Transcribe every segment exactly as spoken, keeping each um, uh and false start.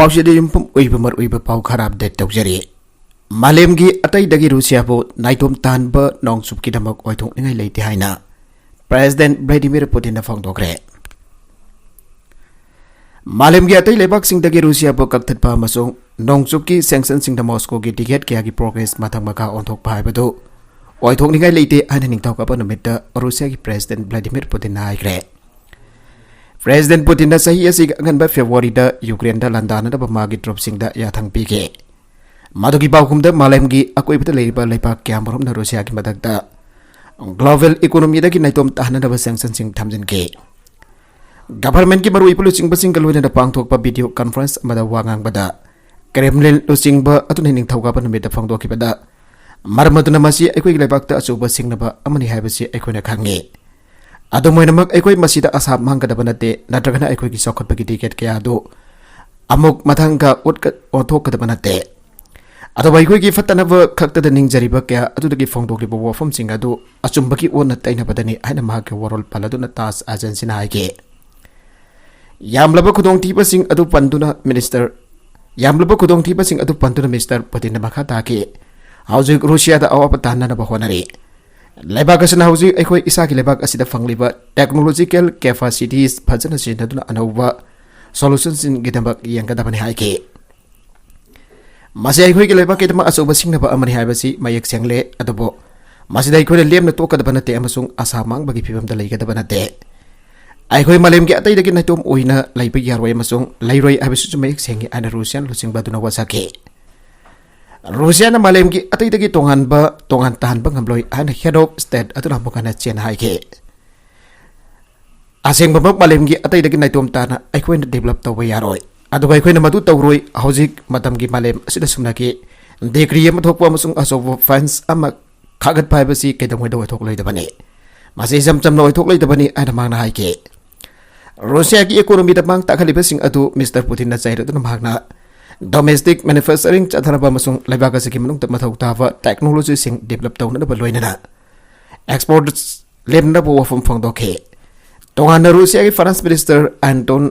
ꯄꯥꯎꯆꯦꯗ ꯌꯨꯝꯐꯝ ꯑꯣꯏꯕ ꯃꯔꯨꯑꯣꯏꯕ ꯄꯥꯎ ꯈꯔ ꯑꯞꯗꯦꯠ ꯇꯧꯖꯔꯤ꯫ ꯃꯥꯂꯦꯝꯒꯤ ꯑꯇꯩꯗꯒꯤ ꯔꯨꯁꯤꯌꯥꯕꯨ ꯅꯥꯏꯇꯣꯝ ꯇꯥꯍꯟꯕ ꯅꯣꯡꯆꯨꯞꯀꯤꯗꯃꯛ ꯑꯣꯏꯊꯣꯛꯅꯤꯡꯉꯥꯏ ꯂꯩꯇꯦ ꯍꯥꯏꯅ ꯄ꯭ꯔꯦꯁꯤꯗꯦꯟꯠ ꯚ꯭ꯂꯥꯗꯤꯃꯤꯔ ꯄꯨꯇꯤꯟꯅ ꯐꯣꯡꯗꯣꯛꯈ꯭ꯔꯦ꯫ ꯃꯥꯂꯦꯝꯒꯤ ꯑꯇꯩ ꯂꯩꯕꯥꯛꯁꯤꯡꯗꯒꯤ ꯔꯨꯁꯤꯌꯥꯕꯨ ꯀꯛꯊꯠꯄ ꯑꯃꯁꯨꯡ ꯅꯣꯡꯆꯨꯞꯀꯤ ꯁꯦꯡꯁꯟꯁꯤꯡꯗ ꯃꯣꯁꯀꯣꯒꯤ ꯇꯤꯀꯦꯠ ꯀꯌꯥꯒꯤ ꯄ꯭ꯔꯣꯒ꯭ꯔꯦꯁ ꯃꯊꯪ ꯃꯈꯥ ꯑꯣꯟꯊꯣꯛꯄ ꯍꯥꯏꯕꯗꯨ ꯑꯣꯏꯊꯣꯛꯅꯤꯡꯉꯥꯏ ꯂꯩꯇꯦ ꯍꯥꯏꯅ ꯅꯤꯡꯊꯧꯀꯥꯕ ꯅꯨꯃꯤꯠꯇ ꯔꯨꯁꯤꯌꯥꯒꯤ ꯄ꯭ꯔꯦꯁꯤꯗꯦꯟꯠ ꯚ꯭ꯂꯥꯗꯤꯃꯤꯔ ꯄꯨꯇꯤꯟꯅ ꯍꯥꯏꯈ꯭ꯔꯦ꯫ ꯄ꯭ꯔꯦꯁꯤꯗꯦꯟꯠ ꯄꯨꯇꯤꯟꯅ ꯆꯍꯤ ꯑꯁꯤꯒꯤ ꯑꯉꯟꯕ ꯐꯦꯕ꯭ꯔꯨꯋꯥꯔꯤꯗ ꯌꯨꯀ꯭ꯔꯦꯟꯗ ꯂꯥꯟꯗꯥꯅꯅꯕ ꯃꯥꯒꯤ ꯇ꯭ꯔꯨꯞꯁꯤꯡꯗ ꯌꯥꯊꯪ ꯄꯤꯈꯤ꯫ ꯃꯗꯨꯒꯤ ꯄꯥꯎꯈꯨꯝꯗ ꯃꯥꯂꯦꯝꯒꯤ ꯑꯀꯣꯏꯕꯗ ꯂꯩꯔꯤꯕ ꯂꯩꯕꯥꯛ ꯀꯌꯥꯃꯔꯨꯝꯅ ꯔꯨꯁꯤꯌꯥꯒꯤ ꯃꯊꯛꯇ ꯒ꯭ꯂꯣꯕꯦꯜ ꯏꯀꯣꯅꯣꯃꯤꯗꯒꯤ ꯅꯥꯏꯇꯣꯝ ꯇꯥꯍꯟꯅꯅꯕ ꯁꯦꯡꯁꯟꯁꯤꯡ ꯊꯝꯖꯤꯟꯈꯤ꯫ ꯒꯚꯔꯟꯃꯦꯟꯠꯀꯤ ꯃꯔꯨꯑꯣꯏꯕ ꯂꯨꯆꯤꯡꯕꯁꯤꯡꯒ ꯂꯣꯏꯅꯅ ꯄꯥꯡꯊꯣꯛꯄ ꯚꯤꯗꯤꯑꯣ ꯀꯟꯐꯔꯦꯟꯁ ꯑꯃꯗ ꯋꯥ ꯉꯥꯡꯕꯗ ꯀ꯭ꯔꯦꯝꯂꯤꯟ ꯂꯨꯆꯤꯡꯕ ꯑꯗꯨꯅ ꯅꯤꯡꯊꯧꯀꯥꯕ ꯅꯨꯃꯤꯠꯇ ꯐꯣꯡꯗꯣꯛꯈꯤꯕꯗ, ꯃꯔꯝ ꯑꯗꯨꯅ ꯃꯁꯤ ꯑꯩꯈꯣꯏꯒꯤ ꯂꯩꯕꯥꯛꯇ ꯑꯆꯧꯕ ꯁꯤꯡꯅꯕ ꯑꯃꯅꯤ ꯍꯥꯏꯕꯁꯤ ꯑꯩꯈꯣꯏꯅ ꯈꯪꯉꯤ꯫ ꯑꯗꯨꯝ ꯑꯣꯏꯅꯃꯛ, ꯑꯩꯈꯣꯏ ꯃꯁꯤꯗ ꯑꯁꯥ ꯃꯥꯡꯒꯗꯕ ꯅꯠꯇꯦ, ꯅꯠꯇ꯭ꯔꯒꯅ ꯑꯩꯈꯣꯏꯒꯤ ꯆꯥꯎꯈꯠꯄꯒꯤ ꯇꯤꯀꯦꯠ ꯀꯌꯥ ꯑꯗꯨ ꯑꯃꯨꯛ ꯃꯊꯪꯒ ꯎꯠꯀ-, ꯑꯣꯟꯊꯣꯛꯀꯗꯕ ꯅꯠꯇꯦ꯫ ꯑꯗꯨꯕꯨ ꯑꯩꯈꯣꯏꯒꯤ ꯐꯠꯇꯅꯕ ꯈꯛꯇꯗ ꯅꯤꯡꯖꯔꯤꯕ ꯀꯌꯥ ꯑꯗꯨꯗꯒꯤ ꯐꯣꯡꯗꯣꯛꯂꯤꯕ ꯋꯥꯐꯝꯁꯤꯡ ꯑꯗꯨ ꯑꯆꯨꯝꯕꯒꯤ ꯑꯣꯟꯅ ꯇꯩꯅꯕꯗꯅꯤ ꯍꯥꯏꯅ ꯃꯍꯥꯛꯀꯤ ꯋꯥꯔꯣꯜ ꯄꯜꯂꯗꯨꯅ ꯇꯥꯖ ꯑꯦꯖꯦꯟꯁꯤꯅ ꯍꯥꯏꯈꯤ꯫ ꯌꯥꯝꯂꯕ ꯈꯨꯗꯣꯡꯊꯤꯕꯁꯤꯡ ꯑꯗꯨ ꯄꯟꯗꯨꯅ ꯃꯤꯅꯤꯁꯇꯔ, ꯌꯥꯝꯂꯕ ꯈꯨꯗꯣꯡꯊꯤꯕꯁꯤꯡ ꯑꯗꯨ ꯄꯟꯗꯨꯅ ꯃꯤꯁꯇꯔ ꯄꯨꯇꯤꯟꯅ ꯃꯈꯥ ꯇꯥꯈꯤ, "ꯍꯧꯖꯤꯛ ꯔꯨꯁꯤꯌꯥꯗ ꯑꯋꯥꯕ ꯇꯥꯍꯟꯅꯅꯕ ꯍꯣꯠꯅꯔꯤ꯫ ꯂꯩꯕꯥꯛ ꯑꯁꯤꯅ ꯍꯧꯖꯤꯛ ꯑꯩꯈꯣꯏ ꯏꯁꯥꯒꯤ ꯂꯩꯕꯥꯛ ꯑꯁꯤꯗ ꯐꯪꯂꯤꯕ ꯇꯦꯛꯅꯣꯂꯣꯖꯤꯀꯦꯜ ꯀꯦꯄꯥꯁꯤꯇꯤꯁ ꯐꯖꯅ ꯁꯤꯖꯤꯟꯅꯗꯨꯅ ꯑꯅꯧꯕ ꯁꯣꯂꯨꯁꯟꯁꯤꯡꯒꯤꯗꯃꯛ ꯌꯦꯡꯒꯗꯕꯅꯤ" ꯍꯥꯏꯈꯤ꯫ ꯃꯁꯤ ꯑꯩꯈꯣꯏꯒꯤ ꯂꯩꯕꯥꯛꯀꯤꯗꯃꯛ ꯑꯆꯧꯕ ꯁꯤꯡꯅꯕ ꯑꯃꯅꯤ ꯍꯥꯏꯕꯁꯤ ꯃꯌꯦꯛ ꯁꯦꯡꯂꯦ, ꯑꯗꯨꯕꯨ ꯃꯁꯤꯗ ꯑꯩꯈꯣꯏꯅ ꯂꯦꯝꯅ ꯇꯣꯛꯀꯗꯕ ꯅꯠꯇꯦ ꯑꯃꯁꯨꯡ ꯑꯁꯥ ꯃꯥꯡꯕꯒꯤ ꯐꯤꯚꯝꯗ ꯂꯩꯒꯗꯕ ꯅꯠꯇꯦ꯫ ꯑꯩꯈꯣꯏ ꯃꯥꯂꯦꯝꯒꯤ ꯑꯇꯩꯗꯒꯤ ꯅꯥꯏꯇꯣꯝ ꯑꯣꯏꯅ ꯂꯩꯕ ꯌꯥꯔꯣꯏ ꯑꯃꯁꯨꯡ ꯂꯩꯔꯣꯏ ꯍꯥꯏꯕꯁꯤꯁꯨ ꯃꯌꯦꯛ ꯁꯦꯡꯉꯤ ꯍꯥꯏꯅ ꯔꯨꯁꯤꯌꯥꯟ ꯂꯨꯆꯤꯡꯕ ꯑꯗꯨꯅ ꯋꯥꯁꯛꯈꯤ꯫ ꯔꯨꯁꯤꯌꯥꯅ ꯃꯥꯂꯦꯝꯒꯤ ꯑꯇꯩꯗꯒꯤ ꯇꯣꯉꯥꯟꯕ, ꯇꯣꯉꯥꯟ ꯇꯥꯍꯟꯕ ꯉꯝꯂꯣꯏ ꯍꯥꯏꯅ ꯍꯦꯗ ꯑꯣꯐ ꯁ꯭ꯇꯦꯠ ꯑꯗꯨꯅ ꯑꯃꯨꯛ ꯍꯟꯅ ꯆꯦꯟꯅ ꯍꯥꯏꯈꯤ꯫ ꯑꯁꯦꯡꯕꯃꯛ ꯃꯥꯂꯦꯝꯒꯤ ꯑꯇꯩꯗꯒꯤ ꯅꯥꯏꯇꯣꯝ ꯇꯥꯅ ꯑꯩꯈꯣꯏꯅ ꯗꯤꯕꯦꯂꯞ ꯇꯧꯕ ꯌꯥꯔꯣꯏ, ꯑꯗꯨꯒ ꯑꯩꯈꯣꯏꯅ ꯃꯗꯨ ꯇꯧꯔꯣꯏ꯫ ꯍꯧꯖꯤꯛ ꯃꯇꯝꯒꯤ ꯃꯥꯂꯦꯝ ꯑꯁꯤꯗ ꯁꯨꯞꯅꯒꯤ ꯗꯤꯒ꯭ꯔꯤ ꯑꯃ ꯊꯣꯛꯄ ꯑꯃꯁꯨꯡ ꯑꯆꯧꯕ ꯐ꯭ꯔꯦꯟꯁ ꯑꯃ ꯈꯥꯒꯠꯄ ꯍꯥꯏꯕꯁꯤ ꯀꯩꯗꯧꯉꯩꯗ ꯑꯣꯏꯊꯣꯛꯂꯣꯏꯗꯕꯅꯤ꯫ ꯃꯁꯤ ꯏꯆꯝ ꯆꯝꯅ ꯑꯣꯏꯊꯣꯛꯂꯣꯏꯗꯕꯅꯤ ꯍꯥꯏꯅ ꯃꯍꯥꯛꯅ ꯍꯥꯏꯈꯤ꯫ ꯔꯨꯁꯤꯌꯥꯒꯤ ꯏꯀꯣꯅꯣꯃꯤꯗ ꯃꯥꯡ ꯇꯥꯛꯍꯜꯂꯤꯕꯁꯤꯡ ꯑꯗꯨ ꯃꯤꯁꯇꯔ ꯄꯨꯇꯤꯟꯅ ꯆꯩꯔꯗꯨꯅ ꯃꯍꯥꯛꯅ ꯗꯣꯃꯦꯁꯇꯤꯛ ꯃꯦꯅꯨꯐꯦꯛꯆꯔꯤꯡ ꯆꯠꯊꯅꯕ ꯑꯃꯁꯨꯡ ꯂꯩꯕꯥꯛ ꯑꯁꯤꯒꯤ ꯃꯅꯨꯡꯗ ꯃꯊꯧ ꯇꯥꯕ ꯇꯦꯛꯅꯣꯂꯣꯖꯤꯁꯤꯡ ꯗꯤꯕꯦꯂꯞ ꯇꯧꯅꯅꯕ ꯂꯣꯏꯅꯅ ꯑꯦꯛꯁꯄꯣꯔꯠ ꯂꯦꯞꯅꯕ ꯋꯥꯐꯝ ꯐꯣꯡꯗꯣꯛꯈꯤ꯫ ꯇꯣꯉꯥꯟꯅ ꯔꯨꯁꯤꯌꯥꯒꯤ ꯐꯥꯏꯅꯥꯟꯁ ꯃꯤꯅꯤꯁꯇꯔ ꯑꯦꯟꯇꯣꯟ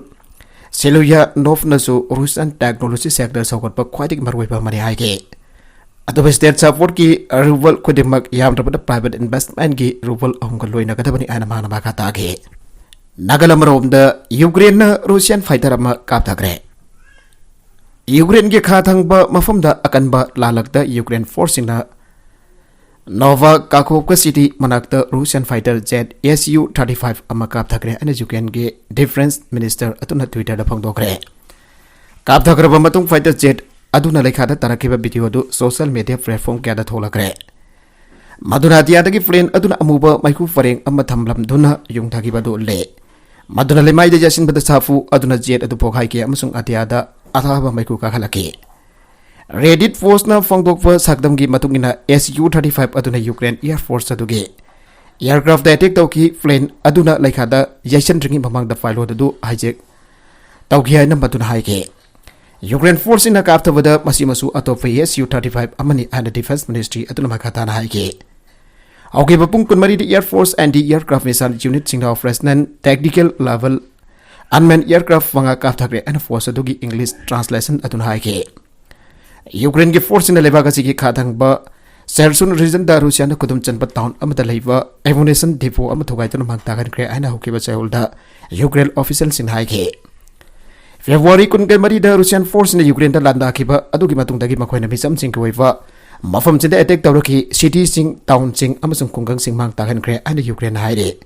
ꯁꯤꯂꯨꯌꯥ ꯅꯣꯐꯅꯁꯨ Russian technology sector ꯁꯧꯒꯠꯄ ꯈ꯭ꯋꯥꯏꯗꯒꯤ ꯃꯔꯨꯑꯣꯏꯕ ꯑꯃꯅꯤ ꯍꯥꯏꯈꯤ꯫ ꯑꯇꯣꯞꯄ state supportꯀꯤ ruble ꯈꯨꯗꯤꯡꯃꯛ ꯌꯥꯝꯗ꯭ꯔꯕꯗ private investmentꯀꯤ ruble ꯑꯍꯨꯝꯒ ꯂꯣꯏꯅꯒꯗꯕꯅꯤ ꯍꯥꯏꯅ ꯃꯥꯅ ꯃꯈꯥ ꯇꯥꯈꯤ꯫ ꯅꯥꯒꯥꯂꯝ ꯑꯃꯔꯣꯝꯗ ꯌꯨꯀ꯭ꯔꯦꯟꯅ Russian fighter ꯑꯃ ꯀꯥꯞꯊꯈ꯭ꯔꯦ꯫ ꯌꯨꯀ꯭ꯔꯦꯟꯒꯤ ꯈꯥ ꯊꯪꯕ ꯃꯐꯝꯗ ꯑꯀꯟꯕ ꯂꯥꯜꯂꯛꯇ ꯌꯨꯀ꯭ꯔꯦꯟ forceꯁꯤꯡꯅ ꯅꯣꯚꯥ ꯀꯥꯈꯣꯚꯀ city ꯃꯅꯥꯛꯇ Russian fighter jet Su thirty five ꯑꯃ ꯀꯥꯞꯊꯈ꯭ꯔꯦ ꯍꯥꯏꯅ ꯌꯨꯀ꯭ꯔꯦꯟꯒꯤ defence minister ꯑꯗꯨꯅ Twitterꯗ ꯐꯣꯡꯗꯣꯛꯈ꯭ꯔꯦ꯫ ꯀꯥꯞꯊꯈ꯭ꯔꯕ ꯃꯇꯨꯡ fighter jet ꯑꯗꯨꯅ ꯂꯩꯈꯥꯗ ꯇꯥꯔꯛꯈꯤꯕ video ꯑꯗꯨ social media platform ꯀꯌꯥꯗ ꯊꯣꯛꯂꯛꯈ꯭ꯔꯦ꯫ ꯃꯗꯨꯅ ꯑꯇꯤꯌꯥꯗꯒꯤ plane ꯑꯗꯨꯅ ꯑꯃꯨꯕ ꯃꯩꯈꯨ ꯄꯔꯦꯡ ꯑꯃ ꯊꯝꯂꯝꯗꯨꯅ ꯌꯨꯡꯊꯈꯤꯕ ꯑꯗꯨ ꯎꯠꯂꯦ꯫ ꯃꯗꯨꯅ ꯂꯩꯃꯥꯏꯗ ꯌꯩꯁꯤꯟꯕꯗ ꯁꯥꯐꯨ ꯑꯗꯨꯅ jet ꯑꯗꯨ ꯄꯣꯈꯥꯏꯈꯤ ꯑꯃꯁꯨꯡ ꯑꯇꯤꯌꯥꯗ ꯑꯊꯥꯕ ꯃꯩꯈꯨ ꯀꯥꯈꯠꯂꯛꯈꯤ꯫ Reddit postꯅ ꯐꯣꯡꯗꯣꯛꯄ ꯁꯛꯇꯝꯒꯤ ꯃꯇꯨꯡ ꯏꯟꯅ Su thirty five ꯑꯗꯨꯅ ꯌꯨꯀ꯭ꯔꯦꯟ air force ꯑꯗꯨꯒꯤ aircraftꯇ attack ꯇꯧꯈꯤ꯫ Plane ꯑꯗꯨꯅ ꯂꯩꯈꯥꯗ ꯌꯩꯁꯟꯗ꯭ꯔꯤꯉꯩ ꯃꯃꯥꯡꯗ pilot ꯑꯗꯨ hijack ꯇꯧꯈꯤ ꯍꯥꯏꯅ ꯃꯗꯨꯅ ꯍꯥꯏꯈꯤ꯫ ꯌꯨꯀ꯭ꯔꯦꯟ forceꯁꯤꯡꯅ ꯀꯥꯞꯊꯕꯗ ꯃꯁꯤꯃꯁꯨ ꯑꯇꯣꯞꯄ Su thirty five ꯑꯃꯅꯤ ꯍꯥꯏꯅ defence ministry ꯑꯗꯨꯅ ꯃꯈꯥ ꯇꯥꯅ ꯍꯥꯏꯈꯤ꯫ ꯍꯧꯈꯤꯕ ꯄꯨꯡ ꯀꯨꯟꯃꯔꯤꯗ air force anti aircraft missile unitꯁꯤꯡꯅ operational tactical level unmanned aircraft ꯃꯉꯥ ꯀꯥꯞꯊꯈ꯭ꯔꯦ ꯍꯥꯏꯅ post ꯑꯗꯨꯒꯤ English translation ꯑꯗꯨꯅ ꯍꯥꯏꯈꯤ꯫ ꯌꯨꯀ꯭ꯔꯦꯟꯒꯤ forceꯁꯤꯡꯅ ꯂꯩꯕꯥꯛ ꯑꯁꯤꯒꯤ ꯈꯥ ꯊꯪꯕ Cherson regionꯗ Russiaꯅ ꯈꯨꯗꯨꯝ ꯆꯟꯕ town ꯑꯃꯗ ꯂꯩꯕ ammunition depot ꯑꯃ ꯊꯨꯒꯥꯏꯗꯨꯅ ꯃꯥꯡ ꯇꯥꯛꯍꯟꯈ꯭ꯔꯦ ꯍꯥꯏꯅ ꯍꯧꯈꯤꯕ ꯆꯌꯣꯜꯗ ꯌꯨꯀ꯭ꯔꯦꯟ officialꯁꯤꯡꯅ ꯍꯥꯏꯈꯤ꯫ February ꯀꯨꯟꯃꯔꯤꯗ Russian forceꯅ ꯌꯨꯀ꯭ꯔꯦꯟꯗ ꯂꯥꯟꯗꯥꯈꯤꯕ ꯑꯗꯨꯒꯤ ꯃꯇꯨꯡꯗꯒꯤ ꯃꯈꯣꯏꯅ ꯃꯤꯆꯝꯁꯤꯡꯒꯤ ꯑꯣꯏꯕ ꯃꯐꯝꯁꯤꯡꯗ attack ꯇꯧꯔꯛꯈꯤ꯫ Cityꯁꯤꯡ, townꯁꯤꯡ ꯑꯃꯁꯨꯡ ꯈꯨꯡꯒꯪꯁꯤꯡ ꯃꯥꯡ ꯇꯥꯛꯍꯟꯈ꯭ꯔꯦ ꯍꯥꯏꯅ ꯌꯨꯀ꯭ꯔꯦꯟꯅ ꯍꯥꯏꯔꯤ꯫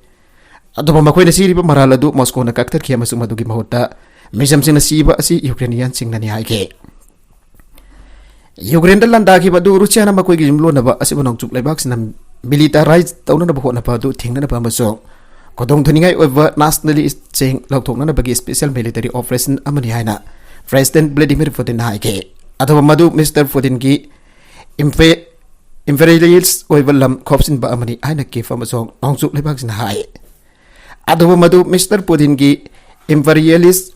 ꯑꯗꯨꯕꯨ ꯃꯈꯣꯏꯅ ꯁꯤꯔꯤꯕ ꯃꯔꯥꯜ ꯑꯗꯨ ꯃꯣꯁꯀꯣꯅ ꯀꯛꯊꯠꯈꯤ ꯑꯃꯁꯨꯡ ꯃꯗꯨꯒꯤ ꯃꯍꯨꯠꯇ ꯃꯤꯆꯝꯁꯤꯡꯅ ꯁꯤꯕ ꯑꯁꯤ ꯌꯨꯀ꯭ꯔꯦꯅꯤꯌꯟꯁꯤꯡꯅꯅꯤ ꯍꯥꯏꯈꯤ꯫ ꯌꯨꯀ꯭ꯔꯦꯟꯗ ꯂꯥꯟꯗꯥꯈꯤꯕ ꯑꯗꯨ ꯔꯨꯁꯤꯌꯥꯅ ꯃꯈꯣꯏꯒꯤ ꯌꯨꯝꯂꯣꯟꯅꯕ ꯑꯁꯤꯕꯨ ꯅꯣꯡꯆꯨꯞ ꯂꯩꯕꯥꯛꯁꯤꯡꯅ militarize ꯇꯧꯅꯅꯕ ꯍꯣꯠꯅꯕ ꯑꯗꯨ ꯊꯤꯡꯅꯅꯕ ꯑꯃꯁꯨꯡ ꯈꯨꯗꯣꯡꯊꯤꯅꯤꯡꯉꯥꯏ ꯑꯣꯏꯕ nationalistꯁꯤꯡ ꯂꯧꯊꯣꯛꯅꯅꯕꯒꯤ special military operation ꯑꯃꯅꯤ ꯍꯥꯏꯅ President Vladimir Putinꯅ ꯍꯥꯏꯈꯤ꯫ ꯑꯗꯨꯕꯨ ꯃꯗꯨ Mister Putinꯒꯤ impe-, imperialist ꯑꯣꯏꯕ ꯂꯝ ꯈꯣꯞꯆꯤꯟꯕ ꯑꯃꯅꯤ ꯍꯥꯏꯅ Kyiv ꯑꯃꯁꯨꯡ ꯅꯣꯡꯆꯨꯞ ꯂꯩꯕꯥꯛꯁꯤꯡꯅ ꯍꯥꯏ꯫ ꯑꯗꯨꯕꯨ ꯃꯗꯨ Mister Putinꯒꯤ imperialist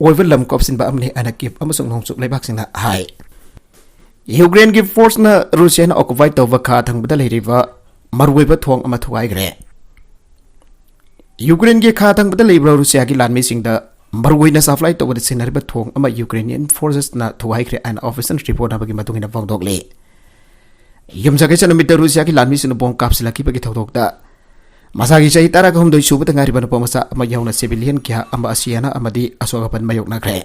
ꯑꯣꯏꯕ ꯂꯝ ꯈꯣꯞꯆꯤꯟꯕ ꯑꯃꯅꯤ ꯍꯥꯏꯅ Kyiv ꯑꯃꯁꯨꯡ ꯅꯣꯡꯆꯨꯞ ꯂꯩꯕꯥꯛꯁꯤꯡꯅ ꯍꯥꯏ꯫ ꯌꯨꯀ꯭ꯔꯦꯟꯒꯤ forceꯅ ꯔꯨꯁꯤꯌꯥꯅ occupy ꯇꯧꯕ ꯈꯥ ꯊꯪꯕꯗ ꯂꯩꯔꯤꯕ ꯃꯔꯨꯑꯣꯏꯕ ꯊꯣꯡ ꯑꯃ ꯊꯨꯒꯥꯏꯈ꯭ꯔꯦ꯫ ꯌꯨꯀ꯭ꯔꯦꯟꯒꯤ ꯈꯥ ꯊꯪꯕꯗ ꯂꯩꯕ ꯔꯨꯁꯤꯌꯥꯒꯤ ꯂꯥꯟꯃꯤꯁꯤꯡꯗ ꯃꯔꯨꯑꯣꯏꯅ supply ꯇꯧꯕꯗ ꯁꯤꯖꯤꯟꯅꯔꯤꯕ ꯊꯣꯡ ꯑꯃ Ukrainian forces ꯅ ꯊꯨꯒꯥꯏꯈ꯭ꯔꯦ ꯍꯥꯏꯅ official report ꯅꯕꯒꯤ ꯃꯇꯨꯡ ꯏꯟꯅ ꯐꯣꯡꯗꯣꯛꯂꯤ꯫ ꯌꯨꯝꯁꯥꯀꯩꯁ ꯅꯨꯃꯤꯠꯇ ꯔꯨꯁꯤꯌꯥꯒꯤ ꯂꯥꯟꯃꯤꯁꯤꯡꯅ bomb ꯀꯥꯞꯁꯤꯜꯂꯛꯈꯤꯕꯒꯤ ꯊꯧꯗꯣꯛꯇ ꯃꯁꯥꯒꯤ ꯆꯍꯤ ꯇꯔꯥꯒ ꯍꯨꯝꯗꯣꯏ ꯁꯨꯕꯗ ꯉꯥꯏꯔꯤꯕ ꯅꯨꯄꯥ ꯃꯆꯥ ꯑꯃ ꯌꯥꯎꯅ civilian ꯀꯌꯥ ꯑꯃ ꯑꯁꯤ ꯑꯅꯥ ꯑꯃꯗꯤ ꯑꯁꯣꯛ ꯑꯄꯟ ꯃꯥꯌꯣꯛꯅꯈ꯭ꯔꯦ꯫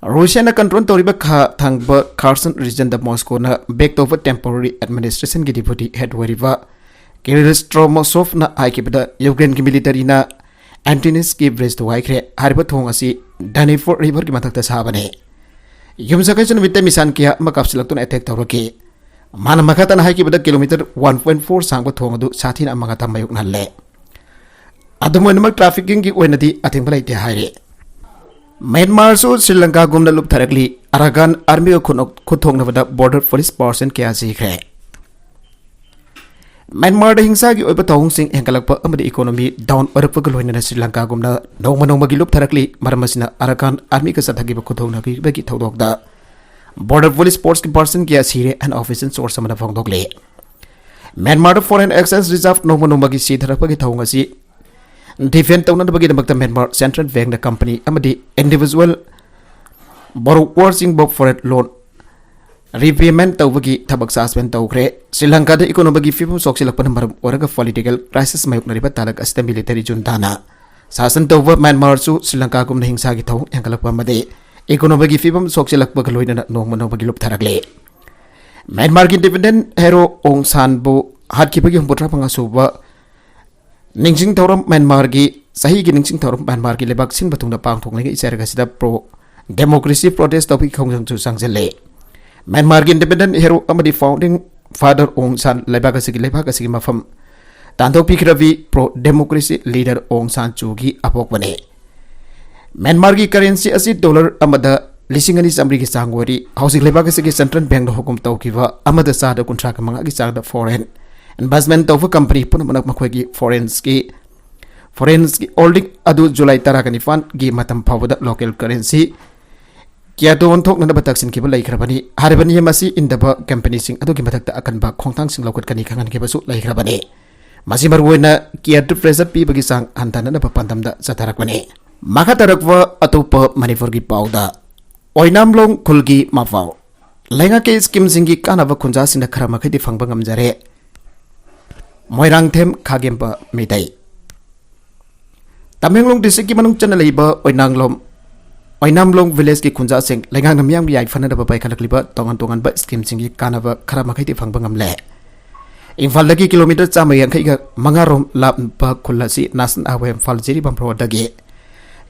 ꯔꯨꯁꯤꯌꯥꯅ control ꯇꯧꯔꯤꯕ ꯈꯥ ꯊꯪꯕ Kherson region ꯗ Moscow ꯅ back ꯇꯧꯕ temporary administration ꯒꯤ deputy head ꯑꯣꯏꯔꯤꯕ Kirill Stromosov ꯅ ꯍꯥꯏꯈꯤꯕꯗ, Ukraine ꯒꯤ military ꯅ Antonovsky bridge ꯊꯨꯒꯥꯏꯈ꯭ꯔꯦ꯫ ꯍꯥꯏꯔꯤꯕ ꯊꯣꯡ ꯑꯁꯤ Dnieper river ꯒꯤ ꯃꯊꯛꯇ ꯁꯥꯕꯅꯤ꯫ ꯌꯨꯝꯁꯥꯀꯩꯁ ꯅꯨꯃꯤꯠꯇ missile ꯀꯌꯥ ꯑꯃ ꯀꯥꯞꯁꯤꯜꯂꯛꯇꯨꯅ attack ꯇꯧꯔꯛꯈꯤ꯫ ꯃꯥꯅ ꯃꯈꯥ ꯇꯥꯅ ꯍꯥꯏꯈꯤꯕꯗ, kilometer one point four ꯁꯥꯡꯕ ꯊꯣꯡ ꯑꯗꯨ ꯁꯥꯊꯤꯅ ꯑꯃꯥꯡ ꯑꯇꯥ ꯃꯥꯌꯣꯛꯅꯍꯜꯂꯦ꯫ ꯑꯗꯨꯝ ꯑꯣꯏꯅꯃꯛ, trafficking ꯒꯤ ꯑꯣꯏꯅꯗꯤ ꯑꯊꯤꯡꯕ ꯂꯩꯇꯦ ꯍꯥꯏꯔꯤ꯫ ꯃ꯭ꯌꯥꯟꯃꯥꯔꯁꯨ ꯁ꯭ꯔꯤ ꯂꯪꯀꯥꯒꯨꯝꯅ ꯂꯨꯞꯊꯔꯛꯂꯤ꯫ ꯑꯔꯥꯀꯥꯟ ꯑꯥꯔꯃꯤꯒ ꯈꯨꯠꯅꯣꯛ-, ꯈꯨꯠꯊꯣꯛꯅꯕꯗ border police person ꯀꯌꯥ ꯁꯤꯈ꯭ꯔꯦ꯫ ꯃ꯭ꯌꯥꯟꯃꯥꯔꯗ ꯍꯤꯡꯁꯥꯒꯤ ꯑꯣꯏꯕ ꯊꯧꯑꯣꯡꯁꯤꯡ ꯍꯦꯟꯒꯠꯂꯛꯄ ꯑꯃꯗꯤ economy down ꯑꯣꯏꯔꯛꯄꯒ ꯂꯣꯏꯅꯅ ꯁ꯭ꯔꯤ ꯂꯪꯀꯥꯒꯨꯝꯅ ꯅꯣꯡꯃ ꯅꯣꯡꯃꯒꯤ ꯂꯨꯞꯊꯔꯛꯂꯤ꯫ ꯃꯔꯝ ꯑꯁꯤꯅ ꯑꯔꯥꯀꯥꯟ ꯑꯥꯔꯃꯤꯒ ꯆꯠꯊꯈꯤꯕ ꯈꯨꯠꯊꯣꯛꯅꯈꯤꯕꯒꯤ ꯊꯧꯗꯣꯛꯇ border police force ꯀꯤ person ꯀꯌꯥ ꯁꯤꯔꯦ ꯍꯥꯏꯅ official source ꯑꯃꯅ ꯐꯣꯡꯗꯣꯛꯂꯤ꯫ ꯃ꯭ꯌꯥꯟꯃꯥꯔꯗ foreign exchange reserve ꯅꯣꯡꯃ ꯅꯣꯡꯃꯒꯤ ꯁꯤꯊꯔꯛꯄꯒꯤ ꯊꯧꯑꯣꯡ ꯑꯁꯤ defend ꯇꯧꯅꯅꯕꯒꯤꯗꯃꯛꯇ ꯃ꯭ꯌꯥꯟꯃꯥꯔ central bank ꯅ company ꯑꯃꯗꯤ individual borrower ꯁꯤꯡꯕꯨ foreign loan repayment ꯇꯧꯕꯒꯤ ꯊꯕꯛ suspend ꯇꯧꯈ꯭ꯔꯦ꯫ ꯁ꯭ꯔꯤ ꯂꯪꯀꯥꯗ economy ꯒꯤ ꯐꯤꯕꯝ ꯁꯣꯛꯆꯤꯜꯂꯛꯄꯅ ꯃꯔꯝ ꯑꯣꯏꯔꯒ political crisis ꯃꯥꯌꯣꯛꯅꯔꯤꯕ ꯇꯥꯂꯛ ꯑꯁꯤꯗ military junta ꯅ ꯁꯥꯁꯟ ꯇꯧꯕ ꯃ꯭ꯌꯥꯟꯃꯥꯔꯁꯨ ꯁ꯭ꯔꯤ ꯂꯪꯀꯥꯒꯨꯝꯅ ꯍꯤꯡꯁꯥꯒꯤ ꯊꯧꯑꯣꯡ ꯍꯦꯟꯒꯠꯂꯛꯄ ꯑꯃꯗꯤ economy ꯒꯤ ꯐꯤꯕꯝ ꯁꯣꯛꯆꯤꯜꯂꯛꯄꯒ ꯂꯣꯏꯅꯅ ꯅꯣꯡꯃ ꯅꯣꯡꯃꯒꯤ ꯂꯨꯞꯊꯔꯛꯂꯦ꯫ ꯃ꯭ꯌꯥꯟꯃꯥꯔꯒꯤ independent hero ꯑꯣꯡ ꯁꯥꯟꯕꯨ ꯍꯥꯠꯈꯤꯕꯒꯤ ꯍꯨꯝꯐꯨꯇꯔꯥ ꯃꯉꯥ ꯁꯨꯕ ꯅꯤꯡꯁꯤꯡ ꯊꯧꯔꯝ ꯃ꯭ꯌꯥꯟꯃꯥꯔꯒꯤ, ꯆꯍꯤꯒꯤ ꯅꯤꯡꯁꯤꯡ ꯊꯧꯔꯝ ꯃ꯭ꯌꯥꯟꯃꯥꯔꯒꯤ ꯂꯩꯕꯥꯛ ꯁꯤꯟꯕ ꯊꯨꯡꯅ ꯄꯥꯡꯊꯣꯛꯂꯤꯉꯩ ꯏꯆꯦꯜ ꯑꯁꯤꯗ pro democracy protest ꯇꯧꯕꯒꯤ ꯈꯣꯡꯖꯪꯁꯨ ꯆꯪꯁꯤꯜꯂꯦ꯫ ꯃ꯭ꯌꯥꯟꯃꯥꯔꯒꯤ independent hero ꯑꯃꯗꯤ founding father ꯑꯣꯡ ꯁꯥꯟ ꯂꯩꯕꯥꯛ ꯑꯁꯤꯒꯤ, ꯂꯩꯕꯥꯛ ꯑꯁꯤꯒꯤ ꯃꯐꯝ ꯇꯥꯟꯊꯣꯛꯄꯤꯈ꯭ꯔꯕꯤ pro democracy leader ꯑꯣꯡ ꯁꯥꯟ ꯆꯨꯒꯤ ꯑꯄꯣꯛꯄꯅꯤ꯫ ꯃ꯭ꯌꯥꯟꯃꯥꯔꯒꯤ currency ꯑꯁꯤ dollar ꯑꯃꯗ ꯂꯤꯁꯤꯡ ꯑꯅꯤ ꯆꯥꯃꯔꯤꯒꯤ ꯆꯥꯡ ꯑꯣꯏꯔꯤ꯫ ꯍꯧꯖꯤꯛ ꯂꯩꯕꯥꯛ ꯑꯁꯤꯒꯤ central bank ꯅ ꯍꯨꯀꯨꯝ ꯇꯧꯈꯤꯕ ꯑꯃꯗ ꯆꯥꯗ ꯀꯨꯟꯊ꯭ꯔꯥꯒ ꯃꯉꯥꯒꯤ ꯆꯥꯡꯗ foreign investment ꯇꯧꯕ company ꯄꯨꯝꯅꯃꯛꯅ ꯃꯈꯣꯏꯒꯤ foreignꯒꯤ, foreignꯒꯤ holding ꯑꯗꯨ July ꯇꯔꯥꯒ ꯅꯤꯄꯥꯟꯒꯤ ꯃꯇꯝ ꯐꯥꯎꯕꯗ local currency ꯀ꯭ꯌꯥꯇꯣ ꯑꯣꯟꯊꯣꯛꯅꯅꯕ ꯇꯛꯁꯤꯟꯈꯤꯕ ꯂꯩꯈ꯭ꯔꯕꯅꯤ꯫ ꯍꯥꯏꯔꯤꯕ ꯅꯤꯌꯝ ꯑꯁꯤ ꯏꯟꯗꯕ companyꯁꯤꯡ ꯑꯗꯨꯒꯤ ꯃꯊꯛꯇ ꯑꯀꯟꯕ ꯈꯣꯡꯊꯥꯡꯁꯤꯡ ꯂꯧꯈꯠꯀꯅꯤ ꯈꯪꯍꯟꯈꯤꯕꯁꯨ ꯂꯩꯈ꯭ꯔꯕꯅꯤ꯫ ꯃꯁꯤ ꯃꯔꯨꯑꯣꯏꯅ ꯀ꯭ꯌꯥꯇꯣ pressure ꯄꯤꯕꯒꯤ ꯆꯥꯡ ꯍꯟꯊꯅꯅꯕ ꯄꯥꯟꯗꯝꯗ ꯆꯠꯊꯔꯛꯄꯅꯤ꯫ ꯃꯈꯥ ꯇꯥꯔꯛꯄ ꯑꯇꯣꯞꯄ ꯃꯅꯤꯄꯨꯔꯒꯤ ꯄꯥꯎꯗ, ꯑꯣꯏꯅꯥꯝꯂꯣꯡ ꯈꯨꯜꯒꯤ ꯃꯄꯥꯎ, ꯂꯩꯉꯥꯛꯀꯤ ꯁ꯭ꯀꯤꯝꯁꯤꯡꯒꯤ ꯀꯥꯟꯅꯕ ꯈꯨꯟꯖꯥꯁꯤꯡꯅ ꯈꯔ ꯃꯈꯩꯗꯤ ꯐꯪꯕ ꯉꯝꯖꯔꯦ꯫ ꯃꯣꯏꯔꯥꯡꯊꯦꯝ ꯈꯥꯒꯦꯝꯕ ꯃꯤꯇꯩ꯫ ꯇꯃꯦꯡꯂꯣꯡ ꯗꯤꯁꯇ꯭ꯔꯤꯛꯀꯤ ꯃꯅꯨꯡ ꯆꯟꯅ ꯂꯩꯕ ꯑꯣꯏꯅꯥꯡꯂꯣꯝ, ꯑꯣꯏꯅꯥꯝꯂꯣꯡ ꯚꯤꯂꯦꯖꯀꯤ ꯈꯨꯟꯖꯥꯁꯤꯡ ꯂꯩꯉꯥꯛꯅ ꯃꯤꯌꯥꯝꯒꯤ ꯌꯥꯏꯐꯅꯅꯕ ꯄꯥꯏꯈꯠꯂꯛꯂꯤꯕ ꯇꯣꯉꯥꯟ ꯇꯣꯉꯥꯟꯕ ꯁ꯭ꯀꯤꯝꯁꯤꯡꯒꯤ ꯀꯥꯟꯅꯕ ꯈꯔ ꯃꯈꯩꯗꯤ ꯐꯪꯕ ꯉꯝꯂꯦ꯫ ꯏꯝꯐꯥꯜꯗꯒꯤ ꯀꯤꯂꯣꯃꯤꯇꯔ ꯆꯥꯝꯃ ꯌꯥꯡꯈꯩꯒ ꯃꯉꯥ ꯔꯣꯝ ꯂꯥꯞꯄ ꯈꯨꯜ ꯑꯁꯤ ꯅꯦꯁꯅꯦꯜ ꯍꯥꯏꯋꯦ ꯏꯝꯐꯥꯜ ꯖꯤꯔꯤꯕꯥꯝ ꯔꯣꯗꯗꯒꯤ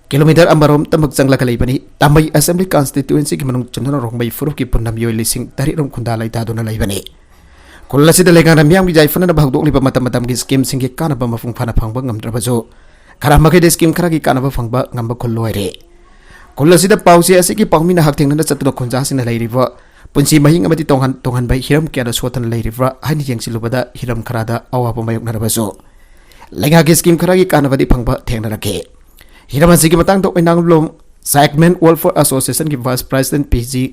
ꯀꯤꯂꯣꯃꯤꯇꯔ ꯑꯃꯔꯣꯝꯇꯃꯛ ꯆꯪꯂꯒ ꯂꯩꯕꯅꯤ꯫ ꯇꯥꯃꯩ ꯑꯦꯁꯦꯝꯕ꯭ꯂꯤ ꯀꯟꯁꯇꯤꯇ꯭ꯌꯨꯑꯦꯟꯁꯤꯒꯤ ꯃꯅꯨꯡ ꯆꯟꯗꯨꯅ ꯔꯣꯡꯃꯩ ꯐꯨꯔꯨꯞꯀꯤ ꯄꯨꯟꯅ ꯃꯤꯑꯣꯏ ꯂꯤꯁꯤꯡ ꯇꯔꯦꯠ ꯔꯣꯝ ꯈꯨꯟꯗꯥ ꯂꯩꯇꯥꯗꯨꯅ ꯂꯩꯕꯅꯤ꯫ ꯈꯨꯜ ꯑꯁꯤꯗ ꯂꯩꯉꯥꯛꯅ ꯃꯤꯌꯥꯝꯒꯤ ꯌꯥꯏꯐꯅꯅꯕ ꯍꯧꯗꯣꯛꯂꯤꯕ ꯃꯇꯝ ꯃꯇꯝꯒꯤ ꯁ꯭ꯀꯤꯝꯁꯤꯡꯒꯤ ꯀꯥꯟꯅꯕ ꯃꯄꯨꯡ ꯐꯥꯅ ꯐꯪꯕ ꯉꯝꯗ꯭ꯔꯕꯁꯨ, ꯈꯔ ꯃꯈꯩꯗꯤ ꯁ꯭ꯀꯤꯝ ꯈꯔꯒꯤ ꯀꯥꯟꯅꯕ ꯐꯪꯕ ꯉꯝꯕ ꯈꯨꯜ ꯑꯣꯏꯔꯦ꯫ ꯈꯨꯜ ꯑꯁꯤꯗ ꯄꯥꯎꯆꯦ ꯑꯁꯤꯒꯤ ꯄꯥꯎꯃꯤꯅ ꯍꯛꯊꯦꯡꯅꯅ ꯆꯠꯇꯨꯅ ꯈꯨꯟꯖꯥꯁꯤꯡꯅ ꯂꯩꯔꯤꯕ ꯄꯨꯟꯁꯤ ꯃꯍꯤꯡ ꯑꯃꯗꯤ ꯇꯣꯉꯥꯟ ꯇꯣꯉꯥꯟꯕ ꯍꯤꯔꯝ ꯀꯌꯥꯗ ꯁꯣꯠꯇꯅ ꯂꯩꯔꯤꯕ꯭ꯔꯥ ꯍꯥꯏꯅ ꯌꯦꯡꯁꯤꯜꯂꯨꯕꯗ, ꯍꯤꯔꯝ ꯈꯔꯗ ꯑꯋꯥꯕ ꯃꯥꯌꯣꯛꯅꯔꯕꯁꯨ, ꯂꯩꯉꯥꯛꯀꯤ ꯁ꯭ꯀꯤꯝ ꯈꯔꯒꯤ ꯀꯥꯟꯅꯕꯗꯤ ꯐꯪꯕ ꯊꯦꯡꯅꯔꯛꯈꯤ꯫ ꯍꯤꯔꯝ ꯑꯁꯤꯒꯤ ꯃꯇꯥꯡꯗ ꯑꯣꯏꯅꯥꯡꯂꯣꯝ ꯁꯥꯏꯛꯃꯦꯟ ꯋꯦꯜꯐꯤꯌꯔ ꯑꯦꯁꯣꯁꯤꯌꯦꯁꯟꯒꯤ ꯚꯥꯏꯁ ꯄ꯭ꯔꯦꯁꯤꯗꯦꯟꯠ ꯄꯤ ꯖꯤ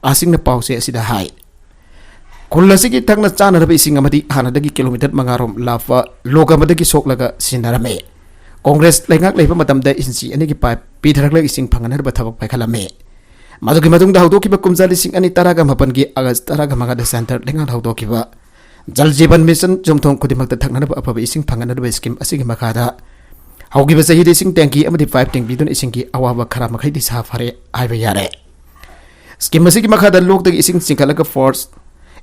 ꯑꯁꯤꯡꯅ ꯄꯥꯎꯆꯦ ꯑꯁꯤꯗ ꯍꯥꯏ, ꯈꯨꯜ ꯑꯁꯤꯒꯤ ꯊꯛꯅ ꯆꯥꯅꯅꯕ ꯏꯁꯤꯡ ꯑꯃꯗꯤ ꯍꯥꯟꯅꯗꯒꯤ ꯀꯤꯂꯣꯃꯤꯇꯔ ꯃꯉꯥ ꯔꯣꯝ ꯂꯥꯞꯄ ꯂꯣꯛ ꯑꯃꯗꯒꯤ ꯁꯣꯛꯂꯒ ꯁꯤꯖꯤꯟꯅꯔꯝꯃꯤ꯫ ꯀꯣꯡꯒ꯭ꯔꯦꯁ ꯂꯩꯉꯥꯛ ꯂꯩꯕ ꯃꯇꯝꯗ ꯏꯟꯆꯤ ꯑꯅꯤꯒꯤ ꯄꯥꯏꯞ ꯄꯤꯊꯔꯛꯂꯒ ꯏꯁꯤꯡ ꯐꯪꯍꯟꯅꯕ ꯊꯕꯛ ꯄꯥꯏꯈꯠꯂꯝꯃꯤ꯫ ꯃꯗꯨꯒꯤ ꯃꯇꯨꯡꯗ ꯍꯧꯗꯣꯛꯈꯤꯕ ꯀꯨꯝꯖꯥ ꯂꯤꯁꯤꯡ ꯑꯅꯤ ꯇꯔꯥꯒ ꯃꯥꯄꯟꯒꯤ ꯑꯥꯒꯁ ꯇꯔꯥꯒ ꯃꯉꯥꯗ ꯁꯦꯟꯇꯔ ꯂꯩꯉꯥꯛꯅ ꯍꯧꯗꯣꯛꯈꯤꯕ ꯖꯜ ꯖꯤꯕꯟ ꯃꯤꯁꯟ ꯌꯨꯝꯊꯣꯡ ꯈꯨꯗꯤꯡꯃꯛꯇ ꯊꯛꯅꯅꯕ ꯑꯐꯕ ꯏꯁꯤꯡ ꯐꯪꯍꯟꯅꯕ ꯁ꯭ꯀꯤꯝ ꯑꯁꯤꯒꯤ ꯃꯈꯥꯗ ꯍꯧꯈꯤꯕ ꯆꯍꯤꯗ ꯏꯁꯤꯡ ꯇꯦꯡꯀꯤ ꯑꯃꯗꯤ ꯄꯥꯏꯞ ꯇꯤꯡꯕꯤꯗꯨꯅ ꯏꯁꯤꯡꯒꯤ ꯑꯋꯥꯕ ꯈꯔ ꯃꯈꯩꯗꯤ ꯁꯥꯐꯔꯦ ꯍꯥꯏꯕ ꯌꯥꯔꯦ꯫ ꯁ꯭ꯀꯤꯝ ꯑꯁꯤꯒꯤ ꯃꯈꯥꯗ ꯂꯣꯛꯇꯒꯤ ꯏꯁꯤꯡ ꯆꯤꯡꯈꯠꯂꯒ ꯐꯣꯔꯁ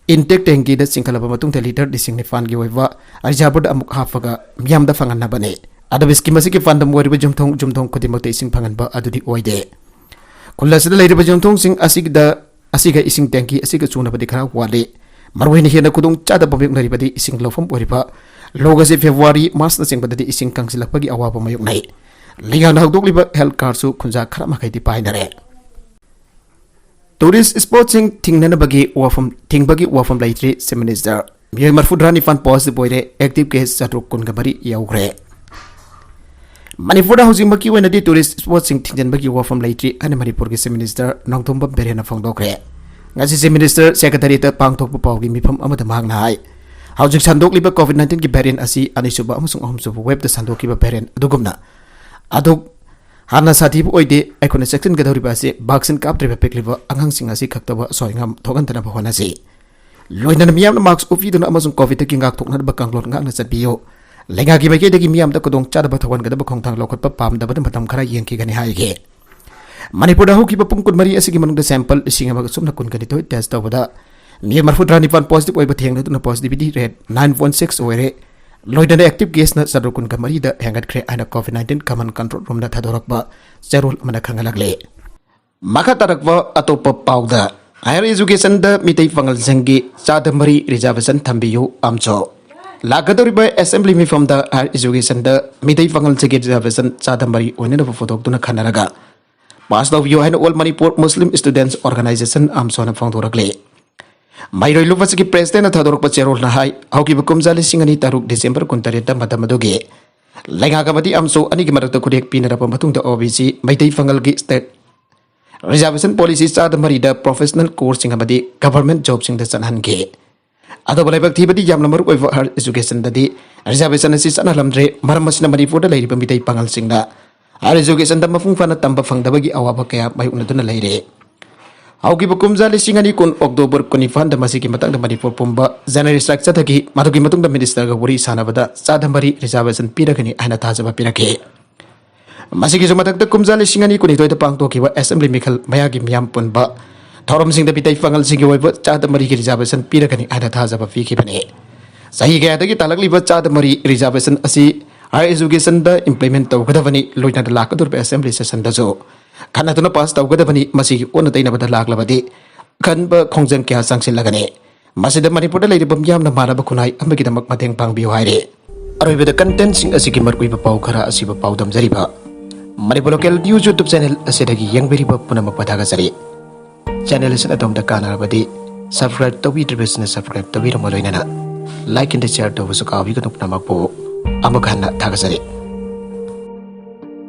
ꯏꯟꯇꯦꯛ ꯇꯦꯡꯀꯤꯗ ꯆꯤꯡꯈꯠꯂꯕ ꯃꯇꯨꯡꯗ ꯂꯤꯇꯔ ꯂꯤꯁꯤꯡ ꯅꯤꯄꯥꯟꯒꯤ ꯑꯣꯏꯕ ꯔꯤꯖꯥꯔꯚꯔꯗ ꯑꯃꯨꯛ ꯍꯥꯞꯄꯒ ꯃꯤꯌꯥꯝꯗ ꯐꯪꯍꯟꯅꯕꯅꯤ꯫ ꯑꯗꯨꯕꯨ ꯁ꯭ꯀꯤꯝ ꯑꯁꯤꯒꯤ ꯄꯥꯟꯗꯝ ꯑꯣꯏꯔꯤꯕ ꯌꯨꯝꯊꯣꯡ ꯌꯨꯝꯊꯣꯡ ꯈꯨꯗꯤꯡꯃꯛꯇ ꯏꯁꯤꯡ ꯐꯪꯍꯟꯕ ꯑꯗꯨꯗꯤ ꯑꯣꯏꯗꯦ꯫ ꯈꯨꯜ ꯑꯁꯤꯗ ꯂꯩꯔꯤꯕ ꯌꯨꯝꯊꯣꯡꯁꯤꯡ ꯑꯁꯤꯗ, ꯑꯁꯤꯒ ꯏꯁꯤꯡ ꯇꯦꯡꯀꯤ ꯑꯁꯤꯒ ꯆꯨꯅꯕꯗꯤ ꯈꯔ ꯋꯥꯠꯂꯤ꯫ ꯃꯔꯨꯑꯣꯏꯅ ꯍꯦꯟꯅ ꯈꯨꯗꯣꯡ ꯆꯥꯗꯕ ꯃꯥꯌꯣꯛꯅꯔꯤꯕꯗꯤ ꯏꯁꯤꯡ ꯂꯧꯐꯝ ꯑꯣꯏꯔꯤꯕ ꯂꯣꯛ ꯑꯁꯤ ꯐꯦꯕ꯭ꯔꯨꯋꯥꯔꯤ, ꯃꯥꯔꯆꯅꯆꯤꯡꯕꯗꯗꯤ ꯏꯁꯤꯡ ꯀꯪꯁꯤꯜꯂꯛꯄꯒꯤ ꯑꯋꯥꯕ ꯃꯥꯌꯣꯛꯅꯩ꯫ ꯂꯩꯉꯥꯛꯅ ꯍꯧꯗꯣꯛꯂꯤꯕ ꯍꯦꯜꯊ ꯀꯥꯔꯗꯁꯨ ꯈꯨꯟꯖꯥ ꯈꯔ ꯃꯈꯩꯗꯤ ꯄꯥꯏꯅꯔꯦ꯫ ꯇꯨꯔꯤꯁ ꯁ꯭ꯄꯣꯠꯁꯤꯡ ꯊꯤꯡꯅꯅꯕꯒꯤ ꯋꯥꯐꯝ, ꯊꯤꯡꯕꯒꯤ ꯋꯥꯐꯝ ꯂꯩꯇ꯭ꯔꯤ, ꯆꯤꯐ ꯃꯤꯅꯤꯁꯇꯔ꯫ ꯃꯤꯑꯣꯏ ꯃꯔꯤꯐꯨꯇꯔꯥ ꯅꯤꯄꯥꯟ ꯄꯣꯖꯤꯇꯤꯚ ꯑꯣꯏꯔꯦ, ꯑꯦꯛꯇꯤꯚ ꯀꯦꯁ ꯆꯥꯇ꯭ꯔꯨꯛ ꯀꯨꯟꯒ ꯃꯔꯤ ꯌꯧꯈ꯭ꯔꯦ꯫ ꯃꯅꯤꯄꯨꯔꯗ ꯍꯧꯖꯤꯛꯃꯛꯀꯤ ꯑꯣꯏꯅꯗꯤ ꯇꯨꯔꯤꯁ ꯁ꯭ꯄꯣꯠꯁꯤꯡ ꯊꯤꯡꯖꯤꯟꯕꯒꯤ ꯋꯥꯐꯝ ꯂꯩꯇ꯭ꯔꯤ ꯍꯥꯏꯅ ꯃꯅꯤꯄꯨꯔꯒꯤ ꯆꯤꯐ ꯃꯤꯅꯤꯁꯇꯔ ꯅꯣꯡꯊꯣꯝꯕꯝ ꯕꯤꯔꯦꯟꯅ ꯐꯣꯡꯗꯣꯛꯈ꯭ꯔꯦ꯫ ꯉꯁꯤ ꯆꯤꯐ ꯃꯤꯅꯤꯁꯇꯔ ꯁꯦꯀ꯭ꯔꯦꯇꯔꯤꯌꯦꯠꯇ ꯄꯥꯡꯊꯣꯛꯄ ꯄꯥꯎꯒꯤ ꯃꯤꯐꯝ ꯑꯃꯗ ꯃꯍꯥꯛꯅ ꯍꯥꯏ, ꯍꯧꯖꯤꯛ ꯁꯟꯗꯣꯛꯂꯤꯕ ꯀꯣꯚꯤꯗ ꯅꯥꯏꯟꯇꯤꯟꯒꯤ ꯚꯦꯔꯤꯌꯦꯟꯠ ꯑꯁꯤ ꯑꯅꯤꯁꯨꯕ ꯑꯃꯁꯨꯡ ꯑꯍꯨꯝꯁꯨꯕ ꯋꯦꯚꯇ ꯁꯟꯗꯣꯛꯈꯤꯕ ꯚꯦꯔꯤꯌꯦꯟꯠ ꯑꯗꯨꯒꯨꯝꯅ ꯑꯗꯨ ꯍꯥꯟꯅ ꯁꯥꯊꯤꯕ ꯑꯣꯏꯗꯦ꯫ ꯑꯩꯈꯣꯏꯅ ꯆꯦꯛꯁꯤꯟꯒꯗꯧꯔꯤꯕ ꯑꯁꯤ ꯚꯦꯛꯁꯤꯟ ꯀꯥꯞꯇ꯭ꯔꯤꯕ ꯄꯤꯛꯂꯤꯕ ꯑꯉꯥꯡꯁꯤꯡ ꯑꯁꯤ ꯈꯛꯇꯕꯨ ꯑꯁꯣꯏ ꯑꯉꯥꯝ ꯊꯣꯛꯍꯟꯗꯅꯕ ꯍꯣꯠꯅꯁꯤ꯫ ꯂꯣꯏꯅꯅ ꯃꯤꯌꯥꯝꯅ ꯃꯥꯛꯁ ꯎꯞꯄꯤꯗꯨꯅ ꯑꯃꯁꯨꯡ ꯀꯣꯚꯤꯗꯇꯒꯤ ꯉꯥꯛꯊꯣꯛꯅꯅꯕ ꯀꯥꯡꯂꯣꯟ ꯉꯥꯛꯅ ꯆꯠꯄꯤꯌꯨ꯫ ꯂꯩꯉꯥꯛꯀꯤ ꯃꯥꯏꯀꯩꯗꯒꯤ ꯃꯤꯌꯥꯝꯗ ꯈꯨꯗꯣꯡ ꯆꯥꯗꯕ ꯊꯧꯍꯟꯒꯗꯕ ꯈꯣꯡꯊꯥꯡ ꯂꯧꯈꯠꯄ ꯄꯥꯝꯗꯕꯅ ꯃꯇꯝ ꯈꯔ ꯌꯦꯡꯈꯤꯒꯅꯤ ꯍꯥꯏꯈꯤ꯫ ꯃꯅꯤꯄꯨꯔꯗ ꯍꯧꯈꯤꯕ ꯄꯨꯡ ꯀꯨꯟꯃꯔꯤ ꯑꯁꯤꯒꯤ ꯃꯅꯨꯡꯗ ꯁꯦꯝꯄꯜ ꯂꯤꯁꯤꯡ ꯑꯃꯒ ꯁꯨꯞꯅ ꯀꯨꯟꯒ ꯅꯤꯊꯣꯏ ꯇꯦꯁ ꯇꯧꯕꯗ ꯃꯤꯑꯣꯏ ꯃꯔꯤꯐꯨꯇꯔꯥ ꯅꯤꯄꯥꯟ ꯄꯣꯖꯤꯇꯤꯚ ꯑꯣꯏꯕ ꯊꯦꯡꯅꯗꯨꯅ positivity rate nine point six ꯑꯣꯏꯔꯦ꯫ ꯂꯣꯏꯅꯅ ꯑꯦꯛꯇꯤꯚ ꯀꯦꯁꯅ ꯆꯥꯇ꯭ꯔꯨꯛ ꯀꯨꯟꯒ ꯃꯔꯤꯗ ꯍꯦꯟꯒꯠꯈ꯭ꯔꯦ ꯍꯥꯏꯅ ꯀꯣꯚꯤꯗ ꯅꯥꯏꯟꯇꯤꯟ ꯀꯃꯟ ꯀꯟꯇ꯭ꯔꯣꯜ ꯔꯨꯝꯗ ꯊꯥꯗꯣꯔꯛꯄ ꯆꯦꯔꯣꯜ ꯑꯃꯅ ꯈꯪꯍꯜꯂꯛꯂꯤ꯫ ꯃꯈꯥ ꯇꯥꯔꯛꯄ ꯑꯇꯣꯞꯄ ꯄꯥꯎꯗ, ꯍꯥꯌꯔ ꯑꯦꯖꯨꯀꯦꯁꯟꯗ ꯃꯤꯇꯩ ꯄꯥꯉꯜꯁꯤꯡꯒꯤ ꯆꯥꯗ ꯃꯔꯤ ꯔꯤꯖꯥꯔꯕꯦꯁꯟ ꯊꯝꯕꯤꯌꯨ ꯑꯝꯁꯣ꯫ ꯂꯥꯛꯀꯗꯧꯔꯤꯕ ꯑꯦꯁꯦꯝꯕ꯭ꯂꯤ ꯃꯤꯐꯝꯗ ꯍꯥꯌꯔ ꯑꯦꯖꯨꯀꯦꯁꯟꯗ ꯃꯤꯇꯩ ꯄꯥꯉꯜꯁꯤꯡꯒꯤ ꯔꯤꯖꯥꯔꯕꯦꯁꯟ ꯆꯥꯗ ꯃꯔꯤ ꯑꯣꯏꯅꯅꯕ ꯄꯨꯊꯣꯛꯇꯨꯅ ꯈꯟꯅꯔꯒ ꯄꯥꯁ ꯇꯧꯕꯤꯌꯨ ꯍꯥꯏꯅ ꯑꯣꯜ ꯃꯅꯤꯄꯨꯔ ꯃꯨꯁꯂꯤꯝ ꯁ꯭ꯇꯨꯗꯦꯟꯠꯁ ꯑꯣꯔꯒꯅꯥꯏꯖꯦꯁꯟ ꯑꯝꯁꯣꯅ ꯐꯣꯡꯗꯣꯔꯛꯂꯤ꯫ ꯃꯩꯔꯣꯏ ꯂꯨꯞ ꯑꯁꯤꯒꯤ ꯄ꯭ꯔꯦꯁꯤꯗꯦꯟꯠꯅ ꯊꯥꯗꯣꯔꯛꯄ ꯆꯦꯔꯣꯜꯅ ꯍꯥꯏ, ꯍꯧꯈꯤꯕ ꯀꯨꯝꯖꯥ ꯂꯤꯁꯤꯡ ꯑꯅꯤ ꯇꯔꯨꯛ ꯗꯤꯁꯦꯝꯕꯔ ꯀꯨꯟꯇꯔꯦꯠꯇ ꯃꯇꯝ ꯑꯗꯨꯒꯤ ꯂꯩꯉꯥꯛ ꯑꯃꯗꯤ ꯑꯝꯁꯣ ꯑꯅꯤꯒꯤ ꯃꯔꯛꯇ ꯈꯨꯠꯌꯦꯛ ꯄꯤꯅꯔꯕ ꯃꯇꯨꯡꯗ ꯑꯣ ꯕꯤ ꯁꯤ ꯃꯩꯇꯩ ꯄꯥꯉꯜꯒꯤ ꯁ꯭ꯇꯦꯠ ꯔꯤꯖꯥꯔꯕꯦꯁꯟ ꯄꯣꯂꯤꯁꯤ ꯆꯥꯗ ꯃꯔꯤꯗ ꯄ꯭ꯔꯣꯐꯦꯁꯅꯦꯜ ꯀꯣꯔꯁꯁꯤꯡ ꯑꯃꯗꯤ ꯒꯚꯔꯟꯃꯦꯟꯠ ꯖꯣꯕꯁꯤꯡꯗ ꯆꯠꯍꯟꯈꯤ꯫ ꯑꯗꯨꯕꯨ ꯂꯥꯏꯕꯛ ꯊꯤꯕꯗꯤ ꯌꯥꯝꯅ ꯃꯔꯨ ꯑꯣꯏꯕ ꯍꯥꯌꯔ ꯑꯦꯖꯨꯀꯦꯁꯟꯗꯗꯤ ꯔꯤꯖꯥꯔꯕꯦꯁꯟ ꯑꯁꯤ ꯆꯠꯅꯍꯜꯂꯝꯗ꯭ꯔꯦ꯫ ꯃꯔꯝ ꯑꯁꯤꯅ ꯃꯅꯤꯄꯨꯔꯗ ꯂꯩꯔꯤꯕ ꯃꯤꯇꯩ ꯄꯥꯉꯜꯁꯤꯡꯅ ꯍꯥꯌꯔ ꯑꯦꯖꯨꯀꯦꯁꯟꯗ ꯃꯄꯨꯡ ꯐꯥꯅ ꯇꯝꯕ ꯐꯪꯗꯕꯒꯤ ꯑꯋꯥꯕ ꯀꯌꯥ ꯃꯥꯌꯣꯛꯅꯗꯨꯅ ꯂꯩꯔꯦ꯫ ꯍꯧꯈꯤꯕ ꯀꯨꯝꯖꯥ ꯂꯤꯁꯤꯡ ꯑꯅꯤ ꯀꯨꯟ ꯑꯣꯛꯇꯣꯕꯔ ꯀꯨꯟꯅꯤꯄꯥꯟꯗ ꯃꯁꯤꯒꯤ ꯃꯇꯥꯡꯗ ꯃꯅꯤꯄꯨꯔ ꯄꯨꯝꯕ ꯖꯦꯅꯔꯦꯜ ꯁ꯭ꯇ꯭ꯔꯥꯏꯛ ꯆꯠꯊꯈꯤ꯫ ꯃꯗꯨꯒꯤ ꯃꯇꯨꯡꯗ ꯃꯤꯅꯤꯁꯇꯔꯒ ꯋꯥꯔꯤ ꯁꯥꯟꯅꯕꯗ ꯆꯥꯗ ꯃꯔꯤ ꯔꯤꯖꯥꯔꯕꯦꯁꯟ ꯄꯤꯔꯒꯅꯤ ꯍꯥꯏꯅ ꯊꯥꯖꯕ ꯄꯤꯔꯛꯈꯤ꯫ ꯃꯁꯤꯒꯤꯁꯨ ꯃꯊꯛꯇ ꯀꯨꯝꯖꯥ ꯂꯤꯁꯤꯡ ꯑꯅꯤ ꯀꯨꯟꯅꯤꯊꯣꯏꯗ ꯄꯥꯡꯊꯣꯛꯈꯤꯕ ꯑꯦꯁꯦꯝꯕ꯭ꯂꯤ ꯃꯤꯈꯜ ꯃꯌꯥꯒꯤ ꯃꯤꯌꯥꯝ ꯄꯨꯟꯕ ꯊꯧꯔꯝꯁꯤꯡꯗ ꯃꯤꯇꯩ ꯄꯥꯉꯜꯁꯤꯡꯒꯤ ꯑꯣꯏꯕ ꯆꯥꯗ ꯃꯔꯤꯒꯤ ꯔꯤꯖꯥꯔꯕꯦꯁꯟ ꯄꯤꯔꯒꯅꯤ ꯍꯥꯏꯅ ꯊꯥꯖꯕ ꯄꯤꯈꯤꯕꯅꯤ꯫ ꯆꯍꯤ ꯀꯌꯥꯗꯒꯤ ꯇꯥꯂꯛꯂꯤꯕ ꯆꯥꯗ ꯃꯔꯤ ꯔꯤꯖꯥꯔꯕꯦꯁꯟ ꯑꯁꯤ ꯍꯥꯌꯔ ꯑꯦꯖꯨꯀꯦꯁꯟꯗ ꯏꯝꯄ꯭ꯂꯤꯃꯦꯟꯠ ꯇꯧꯒꯗꯕꯅꯤ꯫ ꯂꯣꯏꯅꯅ ꯂꯥꯛꯀꯗꯧꯔꯤꯕ ꯑꯦꯁꯦꯝꯕ꯭ꯂꯤ ꯁꯦꯁꯟꯗꯁꯨ ꯈꯟꯅꯗꯨꯅ ꯄꯥꯁ ꯇꯧꯒꯗꯕꯅꯤ꯫ ꯃꯁꯤꯒꯤ ꯑꯣꯟꯅ ꯇꯩꯅꯕꯗ ꯂꯥꯛꯂꯕꯗꯤ ꯑꯀꯟꯕ ꯈꯣꯡꯖꯪ ꯀꯌꯥ ꯆꯪꯁꯤꯜꯂꯒꯅꯤ꯫ ꯃꯁꯤꯗ ꯃꯅꯤꯄꯨꯔꯗ ꯂꯩꯔꯤꯕ ꯃꯤꯌꯥꯝꯅ ꯃꯥꯟꯅꯕ ꯈꯨꯟꯅꯥꯏ ꯑꯃꯒꯤꯗꯃꯛ ꯃꯇꯦꯡ ꯄꯥꯡꯕꯤꯌꯨ ꯍꯥꯏꯔꯤ꯫ ꯑꯔꯣꯏꯕꯗ ꯀꯟꯇꯦꯟꯠꯁꯤꯡ ꯑꯁꯤꯒꯤ ꯃꯔꯨꯑꯣꯏꯕ ꯄꯥꯎ ꯈꯔ ꯑꯁꯤꯕꯨ ꯄꯥꯎꯗꯝꯖꯔꯤꯕ Manipur local news YouTube channel ꯑꯁꯤꯗꯒꯤ ꯌꯦꯡꯕꯤꯔꯤꯕ ꯄꯨꯝꯅꯃꯛꯄꯨ ꯊꯥꯒꯠꯆꯔꯤ꯫ ꯆꯦꯅꯦꯜ ꯑꯁꯤꯅ ꯑꯗꯣꯝꯗ ꯀꯥꯟꯅꯔꯕꯗꯤ ꯁꯕꯁꯀ꯭ꯔꯥꯏꯕ ꯇꯧꯕꯤꯗ꯭ꯔꯤꯕꯁꯤꯡꯅ ꯁꯕꯁꯀ꯭ꯔꯥꯏꯕ ꯇꯧꯕꯤꯔꯝꯃꯨ, ꯂꯣꯏꯅꯅ ꯂꯥꯏꯛ ꯑꯦꯟ ꯁꯤꯌꯔ ꯇꯧꯕꯁꯨ ꯀꯥꯎꯕꯤꯒꯅꯨ꯫ ꯄꯨꯝꯅꯃꯛꯄꯨ ꯑꯃꯨꯛ ꯍꯟꯅ ꯊꯥꯒꯠꯆꯔꯤ꯫